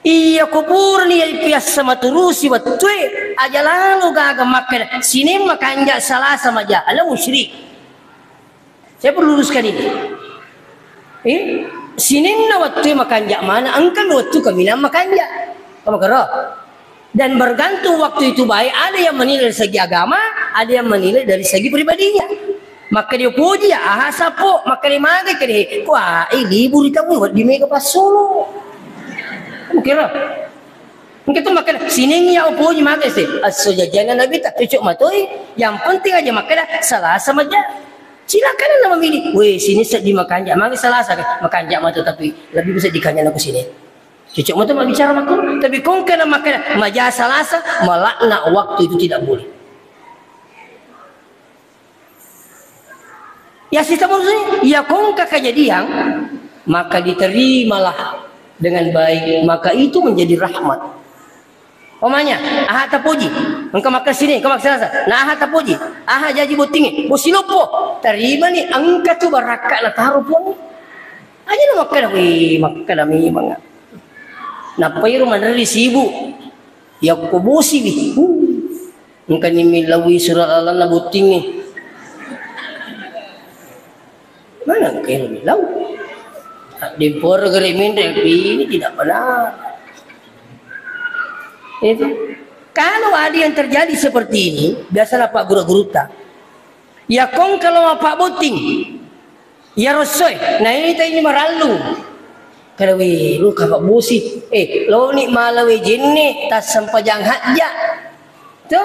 Iya ko purani iya piassa maturusi wettue, aja lalo gaga makkeda, Senin makanja Salasa maja, ala musyrik. Saya perlu luruskan ini. Eh, Seninna wettue makanja mana, engka wettu kaminang makanja. Kamu kero? Dan bergantung waktu itu baik, ada yang menilai dari segi agama, ada yang menilai dari segi pribadinya. Maka dia puji ya, aha sapo, maka dia magai ke dia, wah, eh, libur di tamu, di mega pasolo. Kamu kero? Engka tu makkeda, Senin iya upoji mage se. Esso jajianna Nabitta, cocok matoi. Yang penting aja makkeda, Salasa maja. Silakan Anda memilih. Weh, Senin seddi makanja. Mage Salasa ke? Makanja mato tapi lebih bisa dikanja nako Senin. Cocok mato bicara makku. Tapi kongkana makkeda, maja Salasa, melaknat waktu itu tidak boleh. Ya, sistem ini, ya, kongka kejadian, maka diterimalah dengan baik, maka itu menjadi rahmat. Umpamanya, aha tapoji, engka makkeda Senin, engka makkeda Salasa, na aha tapoji, aha jaji bottingnge, bosi loppo, terima ni, engka tu barakka na taro Puang. Aja na makkeda, wih, makkeda memang. Nappa iro manreri sibuk, yakko bosi wi. Huh. Engkani millaui surat lalanna bottingnge. Mana engkai millau? Dempor gere menre, ini tidak benar. Itu. Kalau ada yang terjadi seperti ini, biasalah Pak guru-guru ta. Ya kong kalau Pak botting, Iyaro essoe, naita ini marallung. Kada we, lu kapa bosi. Eh, loni mala we jenne, tassempajang hajja. To,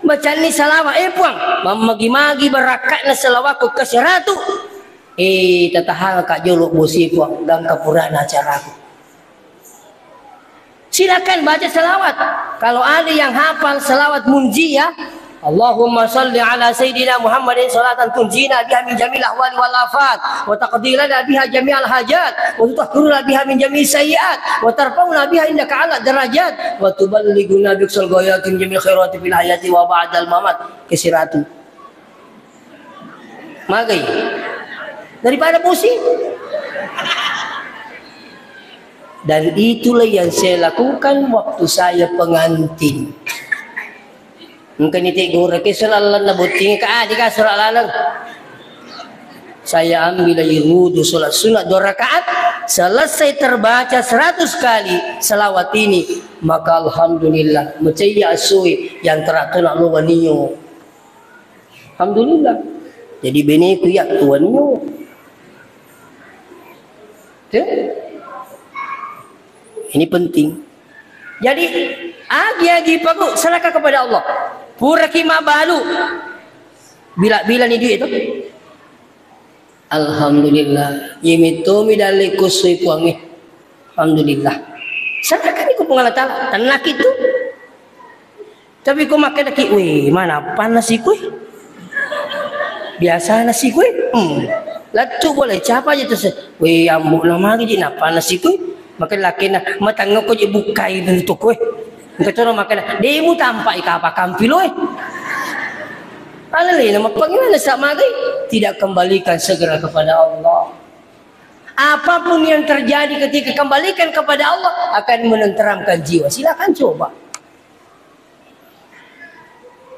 bacanni salawa, eh, Puang, mammagi-magi barakka'na salawakku ke seratu. Eh, tatahangka jolo bosi, Puang, gangka purana acaraku. Silakan baca salawat. Kalau ada yang hafal salawat munjiyah, Allahumma salli ala sayyidina Muhammadin salatan tunjina biha min jami'il ahwali wal afat, wa taqdi lana biha jami'al hajat, wa tutahhiruna biha min jami'is sayyi'at, wa tarfa'una biha indaka ala darajat, wa tuballighuna bi aqsal ghayati min jami'il khairati fil hayati wa ba'dal mamat. Kesiratu. Magai. Daripada pusing. Dan itulah yang saya lakukan waktu saya pengantin. Engka ni tegoreng ke selalan na botting ka, ah, di ka surat laleng. Saya ambil air wudhu, sholat sunat dua rakaat, selesai terbaca seratus kali salawat ini, maka alhamdulillah, macaya asui yang teratuna lo wanio. Alhamdulillah. Jadi beneku ya tuanmu. Ya? Ini penting. Jadi, agi-agi pagu, serahkan kepada Allah. Puraki mabalu. Bila-bila ni duit itu. Alhamdulillah. Yemi tomi dalle kusui Puangnge. Alhamdulillah. Serahkan ku Puang Allah Ta'ala. Tenang itu. Tapi ko makkedaki, "Weh, mana panna sikue? Biasa na sikue?" Hmm. Lattu boleh capa aja tu se-, "Weh, ambo na magi ji na panna sikue?" Makkeda lakena, "Matangga ko je bukai bentuk kue." Engka coro makkeda, "Demu tampai kapa kampiloe." Alele na mapangina sa magai, tidak kembalikan segera kepada Allah. Apapun yang terjadi ketika kembalikan kepada Allah akan menenteramkan jiwa. Silakan coba.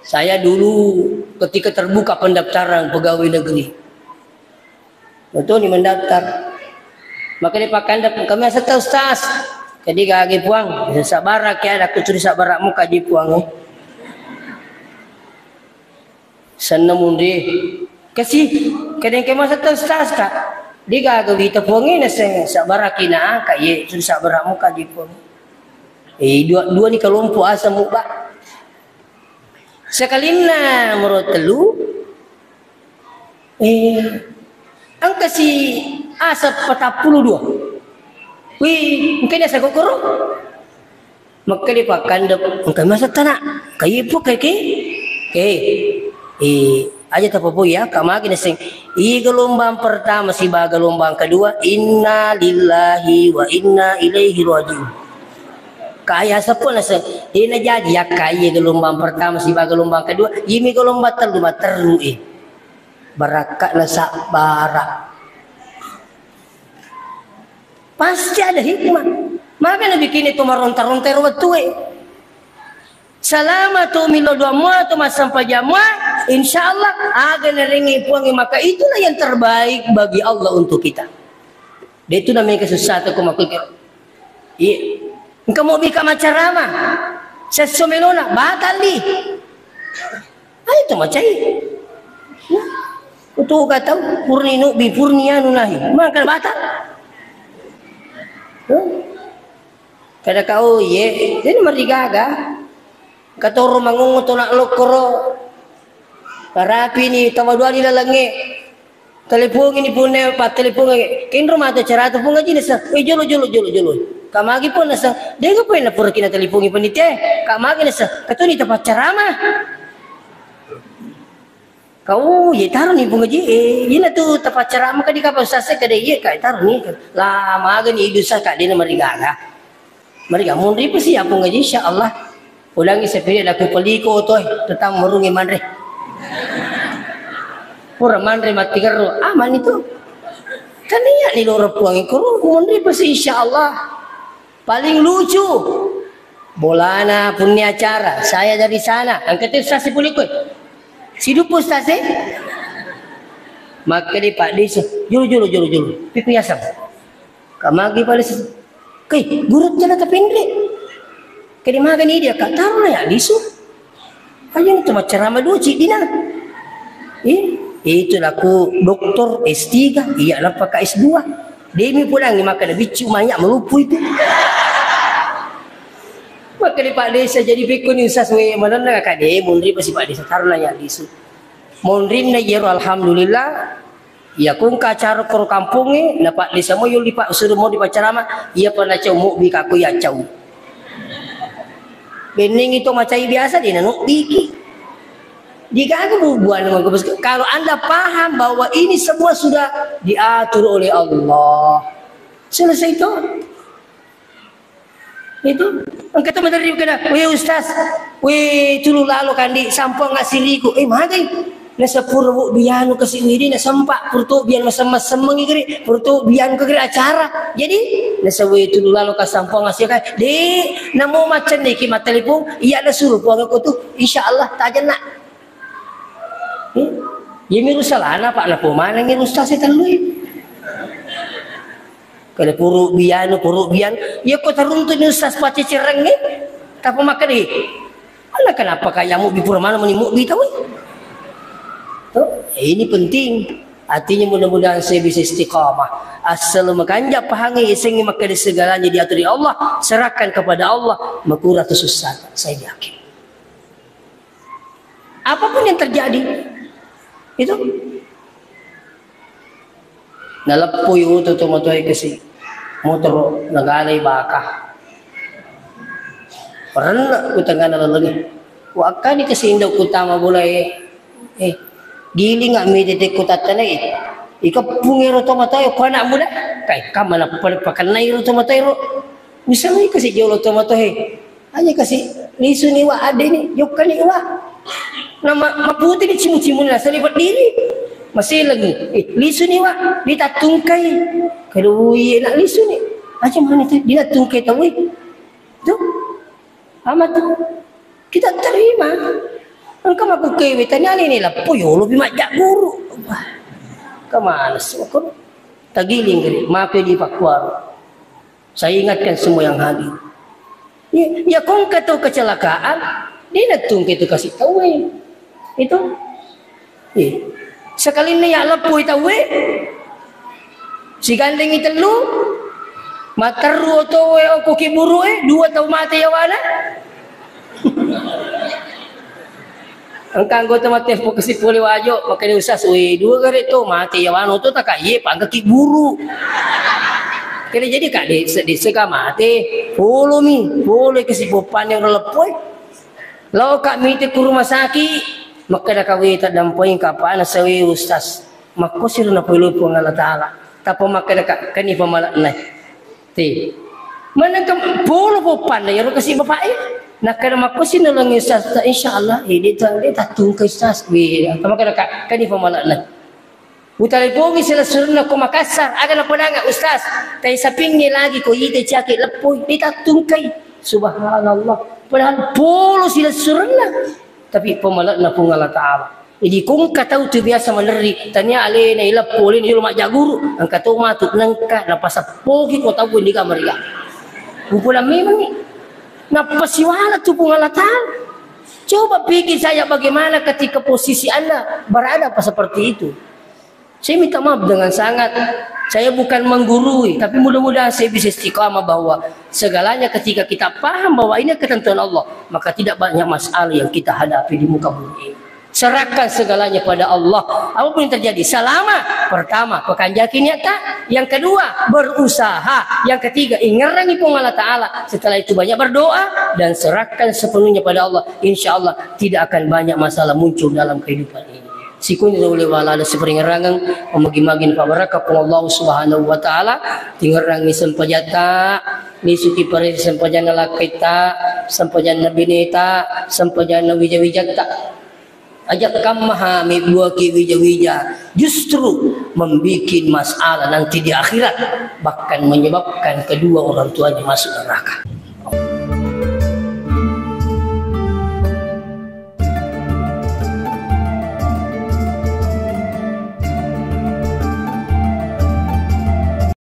Saya dulu ketika terbuka pendaftaran pegawai negeri, betul ni mendaftar. Maka dia pakai daftar, kami asal tahu stas. Jadi gage Puang, sabar ke ada aku curi sabar muka ji Puang. Senna munri. Kasi, kadang ke masa tahu stas, Kak. Dia gaga wita Puang ini, saya sabar aki na, Kak, ye, curi sabar muka ji Puang. Eh, dua, dua ni kelompok asa mu, Pak. Sekalinna mero telu, eh, engka si asa patappulo dua. Wih, engka ni asa kokoro. Makkeda pakkandep, engka masa tana, kayi pu kai ke? Eh, eh, aja tapapoi ya, Kak, magi naseng. I gelombang pertama sibawa gelombang kedua, inna lillahi wa inna ilaihi rajiun. Kaya seppo naseng, dena jaji ya kaya gelombang pertama sibawa gelombang kedua, imi gelombang telu matteru, eh. Barakka'na sabbara. Pasti ada hikmah. Maka nabikkini tu maronta-ronta ero wettue. Salama tu milo dua mua tu massempajang mua, insya Allah aga narengi Puangnge, maka itulah yang terbaik bagi Allah untuk kita. De tu namanya kesusahan tu ko makkukiro. Iya. Engka mobbi ka maccarama. Sesso melona, batalli. Ayo tu macai. Nah, utu ka tau, purni nubbi, purni anu nahi. Maka batal. Huh? Kada kau, ye, jadi marigaga. Katoro mangungu tona lokoro. Parapi ni tawa dua di lalangnge. Telepon ini pun ne, pa telepon, kenro mata cerita pun ngaji nasa. Eh, jolo, jolo, jolo, jolo. Kamagi pun nasa. Dengar pun na pura kina telepon ini panitia. Kamagi nasa. Katoni tempat ceramah. Kau, ye, taruh ni pun ngaji. Eh, ina tu tempat ceramah kadi kapal sase kada ye, kai taruh ni. Lama aga ni idusa kak dina marigaga. Mereka munri pasi apa ngaji, insya Allah. Ulangi sepede laku peliko tu, eh, tetap merungi manre. Pura manre mati geru, aman itu. Kan iya ni loro Puang ikuru, munri pasi, insya Allah. Paling lucu, bolana punya acara, saya dari sana, angkat ustaz si puliko. Sidupu ustaz, eh? Maka di Pak Desa, julu, julu, julu, julu. Pipi asam. Kamagi pale si-, kai, gurut jana tapendre. Kadi magani dia, Kak, taruh na ya lisu. Aja itu macam rama dua cik dina. Eh, itu laku doktor S tiga, iya lapaka S dua. Demi pulang maka na biccu manya melupu itu. Maka di Pak Desa jadi beko ni usas we manenna Kak de, munri pasi Pak Desa taruh na ya lisu. Munrinna yero alhamdulillah. Iya, ko engka acara koro kampongnge, napaddesa mo yolli, Pak, suruh mo dipaccarama, iya pa nacau mobbi ka ko iya cau. Bennengngi to macai biasa de' nanobbiki. Digaga bubuan. Kalau Anda paham bahwa ini semua sudah diatur oleh Allah, selesai to. Itu. Engka to maderri kada, "Weh, Ustaz, weh, tulu lalo kandi, sampang asiriku." Eh, magai. Nasapuro bu bianu kasi widi, nasempa, purto bian masem-, masemmengi gere, purto bian ke gere acara. Jadi, nasa, "Weh, tulu lalo ka sampang asirika." De', namo macenneki mattelepon, iya nasuruh puang ko tu, insya Allah, tajenna. Eh, iya miru salana, Pak, napomanengi ustaz e tellui. Kada puru bianu, puru bian. Iya ko taruntu ni ustaz pacecereng ni. Tapa makkeda, "Ana kenapa kayak mubbi pura mana meni mubbi tau?" Tuh, ini penting. Artinya mudah-mudahan saya bisa istiqamah. Asal makanja pahangi isengi makkeda segalanya diatur Allah, serahkan kepada Allah, makura tu susah. Saya yakin. Apapun yang terjadi, itu. Naleppoi oto tomatoae kasi motoro, nagalai baka. Renne' ku tengngana lalengnge. Wakkani kasi indo'ku tama bolae. Eh, gilinga mi tete ku tattanai. Ikeppung ero tomatoae ko anak muda. Kai, kamana pa-, pakennai ero tomatoae ro. Misalnya kasi jolo tomatoae. Aja kasi, lisuni wa, adeni, jokkani wa. Na ma-, maputi ni cimu-cimu na sali peddiri. Masilengi, eh, lisuni wa, ditattungkai. Kedui na lisuni. Aja mana tu, ditattungkai tawwe. Tu, amat tu. Kita terima. Engka makkukkewe tanyani ni lappo yolo pi majja guru. Wah, kemana sih? Tagiling gede, mape di pakkuaro. Saya ingatkan semua yang hadir. Ya, ya kongka tau kecelakaan, dia tungke tu kasih tahu, eh. Itu. Eh. Sekali ini ya lepui tahu, eh. Sigandengi tellu, materru oto, eh, oko kiburu, eh, dua tau mate yawana. Engka anggota mate pokesi pole wajo, makanya usas, "Weh, dua gare to mate ya wano to taka iye pangga ki buru." Kene jadi kak de-, de-, sega mate, polo mi, polo ke si popane ro lepoi. Lao kak mite ku rumah sakit, makkeda kawe taddampoi kapana sawe usas. Makkosi ro napoloi Puang Allah Taala. Tappa makkeda kak, kani pamalakna. Ti. Manengka polo poppanna iyaro kasi bapa'e. Nakkeda makkosi nolongi ustaz, "Insyaallah, eh, de ta-, de tattungka ustaz." Wih, apa makkeda, "Kak, kani pamalakna." Utalepongi silessurenna ko Makassar, aga napadanga, "Ustaz, tai sapingnge lagi ko ite cake leppoi, de tattungkai." Subhanallah. Padahal polo silessurenna. Tapi pamalakna Puang Allah Taala. Jadi, ko engka tau tu biasa manerri, tania alena ileppo, alena jolo majjaguru, engka to matu nengka napaseppoki ko tau ndi kamariga. Kumpulan memang ni. Napasiwala tu Puang Allah Taala. Coba pikir saya bagaimana ketika posisi Anda berada apa seperti itu. Saya minta maaf dengan sangat. Saya bukan menggurui, tapi mudah-mudahan saya bisa istiqamah bahwa segalanya ketika kita paham bahwa ini ketentuan Allah, maka tidak banyak masalah yang kita hadapi di muka bumi ini. Serahkan segalanya pada Allah. Apapun yang terjadi, selama pertama, pekanjaki niatta. Yang kedua, berusaha. Yang ketiga, ingerangi Puang Allah Taala. Setelah itu banyak berdoa dan serahkan sepenuhnya pada Allah. Insya Allah tidak akan banyak masalah muncul dalam kehidupan ini. Sikunni tau lewala ada siparingerangeng, magi-magi napabarakka Puang Allah Subhanahu wa Ta'ala, tingerangi sempajatta, lisuki parese sempajanna lakkaitta, sempajanna bineta, sempajanna wija-wijatta. Aja kammaha mebbuaki wija-wija, justru membikin masalah nanti di akhirat, bahkan menyebabkan kedua orang tuanya masuk neraka.